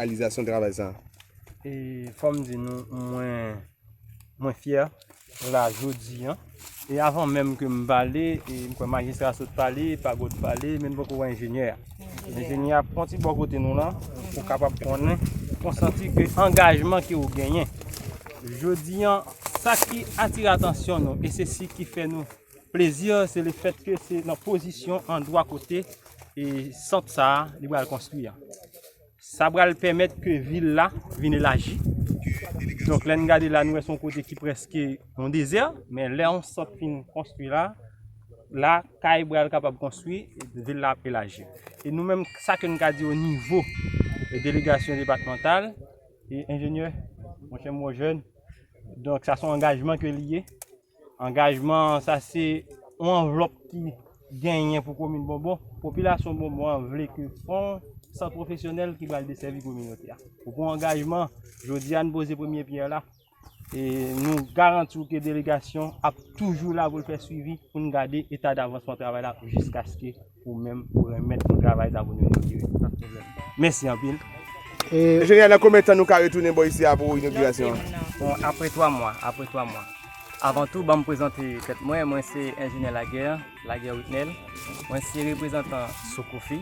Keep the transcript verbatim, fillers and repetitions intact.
reyalizasyon travay sa a? E fò m di nou, mwen, mwen fyè la jodi an. E avan menm ke m pale, e m kwè majistra sot pale, Pagot pale, men n poko wè enjenyè a. Enjenyè a pran ti bò kote nou la, pou kapab konnen, konsanti ke angajman ke ou genyen. Jodi an, sa ki atire atansyon nou, e se si ki fè nou plezi, se le fèt ke se nan pozisyon andwa kote e sant sa a, li pral konstwi a. Sa pral pèmèt ke vil la vin elaji. Donk, lè n gade la, nou wè se yon kote ki prèske yon dezè, men lè yon sant fin konstwi la, la, kay pral kapab konstwi, vil la ap elaji. E nou menm, sa ke n ka di o nivo e delegasyon depatmantal, e enjenyè, monchè m wè w jèn, donk, sa se yon angajman ke li ye. Angajman, sa se yon anvlòp ki genyen pou komin Bonbon. Popilasyon Bonbon an vle ke fon sant pwofesyonèl ki pral desèvi kominote a. Ou pran angajman, jodi a n poze premye pyè la. E nou garanti w ke delegasyon ap toujou la pou l fè swivi, pou n gade eta davansman travay la jiskaske ou menm ou remèt nou travay sa pou nou inogire. Mèsi anpil. Enjenyè, nan konbyen tan nou ka retounen bò isi a pou inogirasyon an? Bon, apre twa mwa, apre twa mwa. Avan tou, ban m prezante tèt mwen. Mwen se enjenyè Laguerre, Laguerre Witnel. Mwen se reprezantan Socofi.